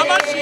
Amashi.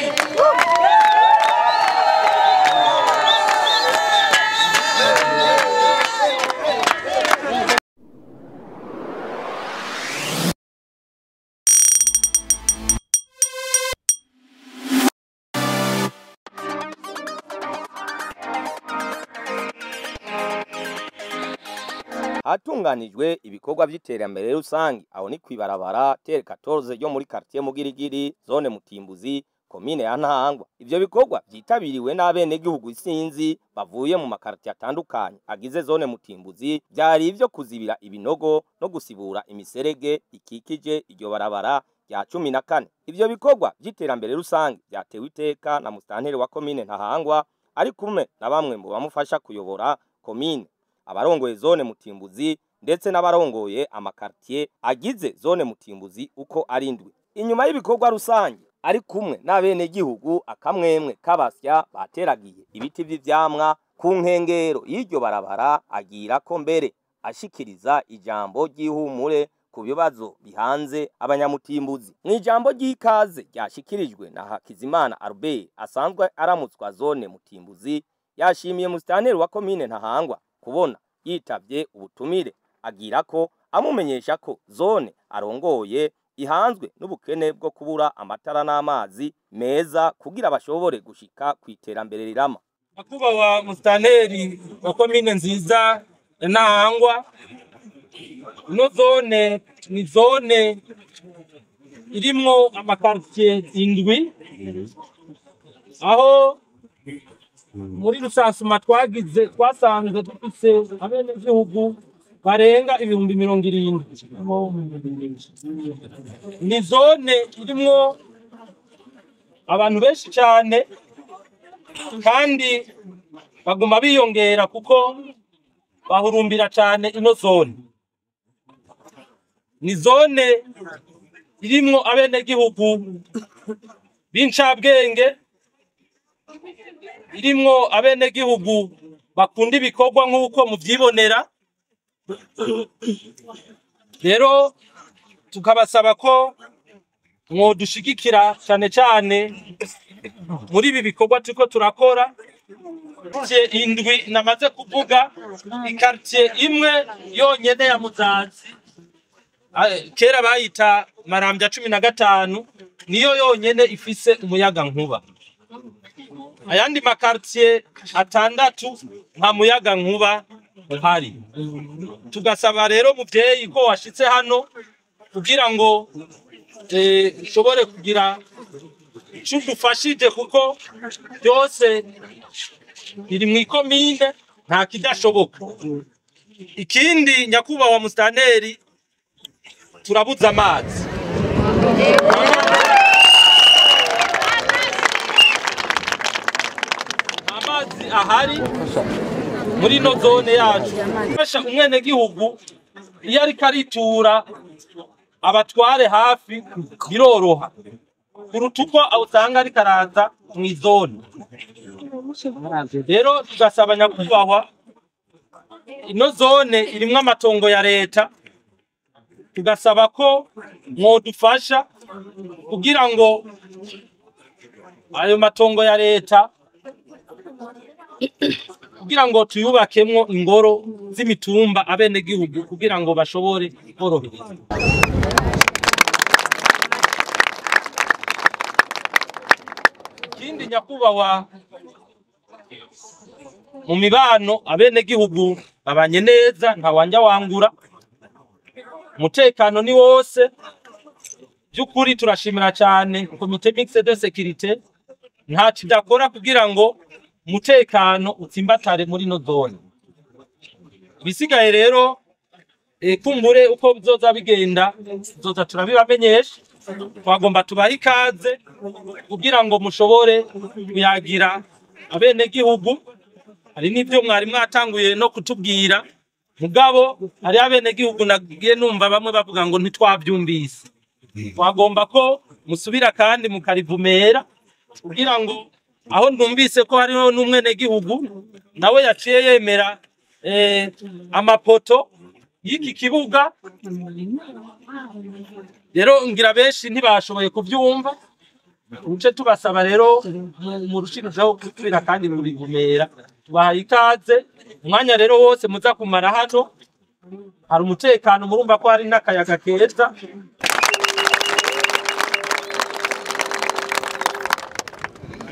Hatunganijwe ibikorwa vy'iterambere rusangi, aho ni kwibarabara tere 14 ryo muri quartier Mugirigiri, zone Mutimbuzi, komine ya Ntahangwa. Ivyo bikorwa vyitabiriwe n'abenegihugu isinzi bavuye mu makartier atandukanye agize zone Mutimbuzi, vyari ivyo kuzibira ibinogo no gusibura imiserege ikikije iryo barabara rya 14. Ivyo bikorwa vy'iterambere rusangi vyatewe iteka na mustanteri wa komine Ntahangwa ari kumwe na bamwe mu bamufasha kuyobora komine, abarongoye zone Mutimbuzi ndetse n'abarongoye amakartier agize zone Mutimbuzi uko ari ndwi. Inyuma y'ibikorwa rusange ari kumwe n'abenegihugu, akamwemwe kabasya bateragiye ibiti vy'ivyamwa ku nkengero y'iryo barabara, agira ko mbere ashikiriza ijambo ry'ihumure ku bibazo bihanze abanyamutimbuzi. Mw'ijambo ry'ikaze ryashikirijwe na Hakizimana Albert asanzwe aramutswa zone Mutimbuzi, yashimiye musitanteri wa komine Ntahangwa kubona yitavye ubutumire, agira ko amumenyesha ko zone arongoye ihanzwe n'ubukene bwo kubura amatara n'amazi meza kugira bashobore gushika kw'iterambere rirama. Nyakubahwa musitanteri wa komine nziza ya Ntahangwa, ino zone ni zone irimwo amakartier indwi, aho muri rusansuma twagize twasanze dufise abenegihugu barenga 70,000. Ni zone irimwo abantu benshi cyane kandi baguma biyongera kuko bahurumbira cyane ino zone. Ni zone irimwo abenegihugu b'incabwenge, irimwo abenegihugu bakunda ibikorwa nk'uko muvyibonera. Rero tukabasaba ko mwodushigikira cyane cyane muri ibi bikorwa turiko turakora. Quartier indwi namaze kuvuga, ikartier imwe yonyene ya Muzazi, kera bayita Marambya 15, niyo yonyene ifise umuyaga nkuba. Ayandi makartier atandatu nta muyaga nkuba uhari. Tugasaba rero muvyeyi ko washitse hano kugira ngo ushobore kugira ico udufashije, kuko byose biri mw'ikomine nta kidashoboka. Ikindi nyakubahwa musitanteri, turabuze amazi. Amazi ahari muri ino zone yacu fasha umwenegihugu iyo ariko aritura abatware hafi biroroha kuruta uko usanga ariko araza mw'izone. Rero tugasaba nyakubahwa, ino zone irimwo amatongo ya leta, tugasaba ko mwodufasha kugira ngo ayo matongo ya leta kugira ngo tuyubakemwo ingoro z'imitumba abenegihugu kugira ngo bashobore koroherezwa. Ikindi nyakubahwa, mu mibano abenegihugu babanye neza, nta wanja wangura, umutekano ni wose. By'ukuri turashimira cyane komite mixte de sécurité, nta kidakora kugira ngo umutekano utsimbatare muri no zone. Ibisigaye rero kumbure uko bizoza bigenda tuzoza turabibamenyesha. Twagomba tubahe ikaze kugira ngo mushobore kuyagira abenegihugu. Hari n'ibyo mwari mwatanguye no kutubwira, mugabo hari abenegihugu nagiye numva bamwe bavuga ngo ntitwabyumvise. Twagomba ko musubira kandi mukarivumera kugira ngo aho numvise ko hariho n'umwenegihugu nawe yaciye yemera amapoto y'iki kibuga. Rero ngira benshi ntibashoboye kuvyumva, Uce tubasaba rero mu rushirijeho gusubira kandi kubivumera. Tubahaye ikaze, umwanya rero wose muza kumara hano hari umutekano, murumva ko hari n'akayaga keza.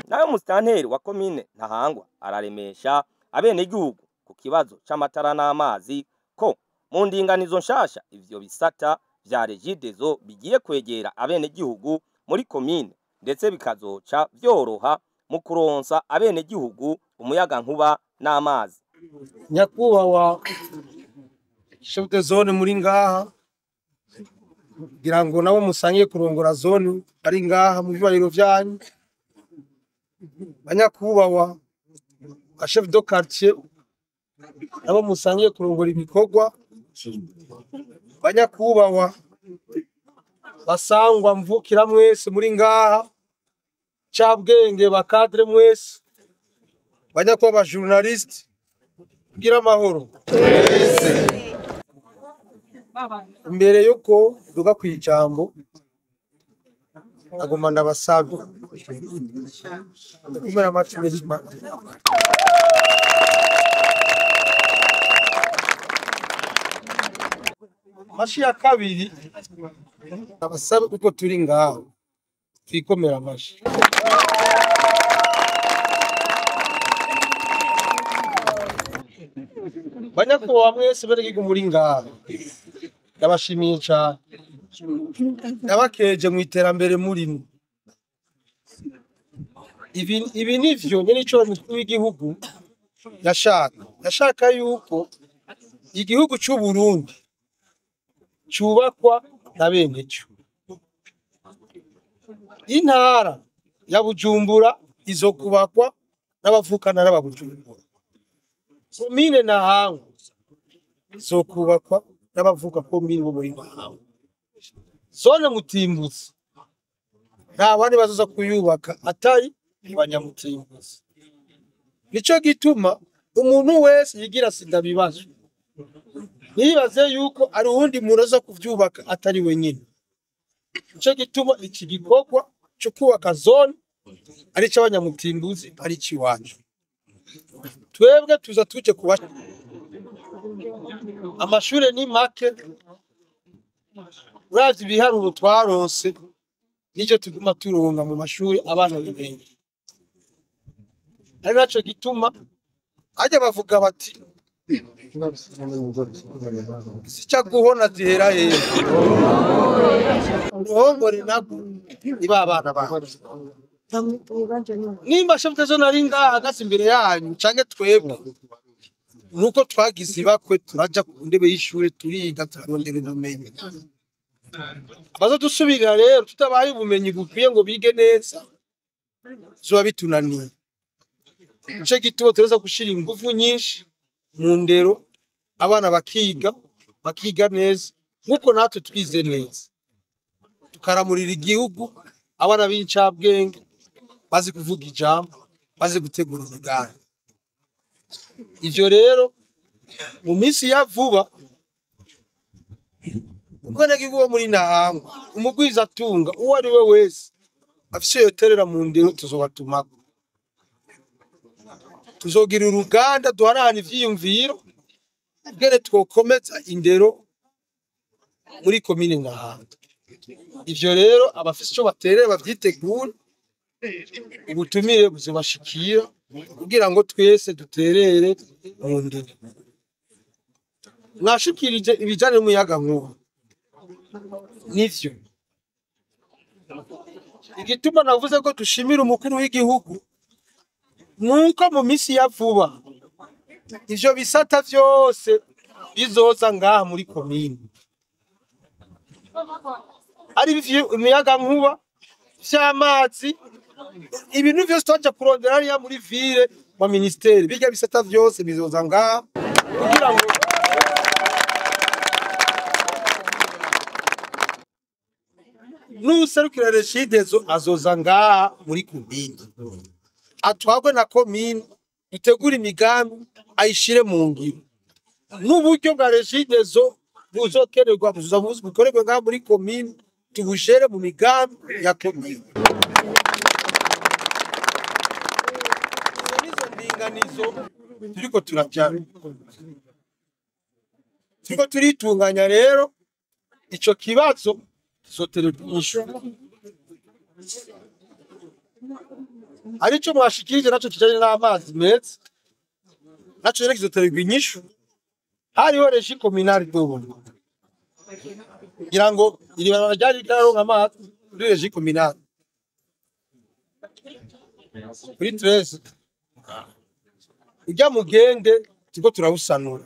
Nayo musitanteri wa komine Ntahangwa araremesha abenegihugu ku kibazo c'amatara n'amazi ko mu ndinganizo nshasha ivyo bisata vya Regideso bigiye kwegera abenegihugu muri komine, ndetse bikazoca vyoroha mu kuronsa abenegihugu umuyagankuba n'amazi. Nyakubahwa chef de zone muri ngaha, kugira ngo nabo musangiye kurongora zone ari ngaha mu bibariro vyanyu, banyakubahwa ba chef de quartier nabo musangiye kurongora ibikorwa, banyakubahwa basangwa mvukira mwese muri ngaha, cabwenge ba cadre mwese, banyakubahwa ba journaliste, kugira amahoro. Imbere yuko duga kwijambo agomba ndabasabe kumera amacu. Amashi ya kabiri abasabe kuko turi ngaho twikomera amashi. Banyakubahwa mwese beregihugu muri ngaho, ndabashimiye cane, ndabakeje mu iterambere murimo. Ibi nivyo nyene ico umukuru w'igihugu yashaka yuko igihugu c'u Burundi cubakwa na beneco. Intara ya Bujumbura izokubakwa n'abavukana n'ababujumbura, komine Ntahangwa izokubakwa n'abavuka komine bo muri Ntahangwa, zone Mutimbuzi nta bandi bazoza kuyubaka atari abanyamutimbuzi. Nico gituma umuntu wese yigira sida bibazo ntiyibaze yuko ari uwundi muntu aza kuvyubaka atari wenyine. Nico gituma iki gikorwa co kubaka zone ari ic'abanyamutimbuzi, ari ic'iwacu. Twebwe tuza tuje kuba amashure ni make, uravye ibiharuro twaronse nico tuguma turonka mu mashuri abana bibenga. Ari naco gituma hajya bavuga bati sica guhona zihera hehe, uruhongore nabwo ni ba bana bacu. Nimba chef de zone ari ngaha ahagaze imbere yanyu canke twebwe, nuko twagize ibakwe turaja ku ntebe y'ishure turiga turarondera ubumenyi. Abazodusubirira rero tutabaye ubumenyi bukwiye ngo bige neza zoba bitunaniye. Nico gituma tuza gushira ingufu nyinshi mu ndero, abana bakiga, bakiga neza nkuko natwe twize neza, tukaramurira igihugu abana b'incabwenge bazi kuvuga ijambo, bazi gutegura umugambi. Ivyo rero mu minsi ya vuba umwenegihugu wo muri Ntahangwa, umugwizatunga uwo ari we wese afise yoterera mu ndero tuzobatumako. Tuzogira uruganda duhanahana ivyiyumviro ingene twokomeza indero muri komine Ntahangwa. Ivyo rero abafise ico baterera bavyitegure, ubutumire buzobashikira kugira ngo twese duterere mu ndero. Mwashikirije ibijanye n'umuyagankuba, nivyo igituma navuze ko dushimira umukuru w'igihugu nuko mu minsi ya vuba ivyo bisata vyose bizoza ngaha muri komine, ari imiyagankuba, vy'amazi, ibintu vyose twaja kurondera hariya muri ville wa ministeri, birya bisata vyose bizoza ngaha kugira ngo nuserukira Regideso azoza ngaha muri komine, atwagwe na komine, dutegure imigambi ayishire mu ngiro. N'uburyo bwa Regideso buzokenerwa buzoza bukorerwe ngaha muri komine, tubushere mu migambi ya komine. Ndinganizo turiko turaja, turiko turitunganya rero, ico kibazo tuzotererwa inyishu. Arico mwashikirije naco kijanye n'amazi meza, naco rero kizotererwa inyishu. Hariho régie communale d'eau, ngira ngo iri barabara ryari ryaronka amazi kuri régie communale kuri 13. Urya mugende turiko turawusanura.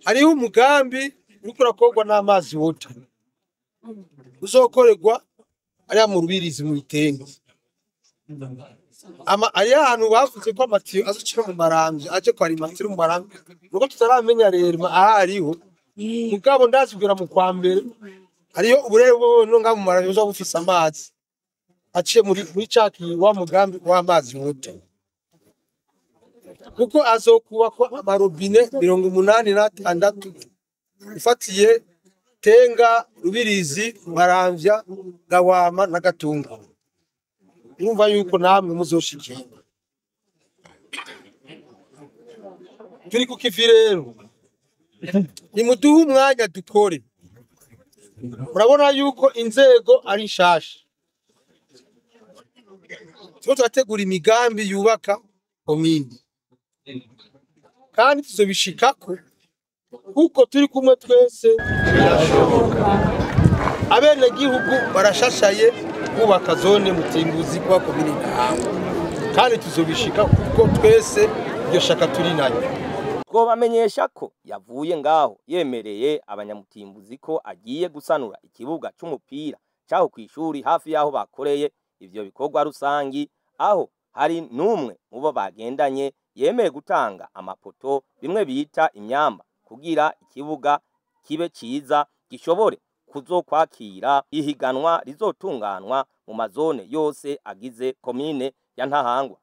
Hariho umugambi uriko urakorwa n'amazi water, uzokorerwa ariya mu Rubirizi, mu Bitenge. Ama hariyo ahantu bavuze ko amatiyo azocira mu Maramvya, aje kwa alimentaire mu Maramvya, nuko tutaramenya rero aho ariho. Mugabo ndazi kugera mu kwa mbere hariyo uburere bwo ngaho mu Maramvya buzoba bufise amazi aciye muri ca wa mugambi w'amazi water, kuko azokubakwa amarobine 86 ifatiye Tenga, Rubirizi, Maramvya, Gawama na Gatunga. Urumva yuko namwe muzoshikira. Turi ku kivi rero, nimuduhe umwanya dukore. Murabona yuko inzego ari nshasha, turiko turategura imigambi yubaka komine, kandi tuzobishikako kuko turi kumwe twese. Abenegihugu barashashaye kubaka zone Mutimbuzi kuba komine Ntahangwa, kandi tuzobishika kuko twese iryo shaka turi nayo. Twobamenyesha ko yavuye ngaho yemereye abanyamutimbuzi ko agiye gusanura ikibuga c'umupira caho kw'ishuri hafi y'aho bakoreye ivyo bikorwa rusangi, aho hari n'umwe mubo bagendanye yemeye gutanga amapoto, bimwe bita imyamba, kugira ikibuga kibe ciza gishobore kuzokwakira ihiganwa rizotunganwa mu mazone yose agize komine ya Ntahangwa.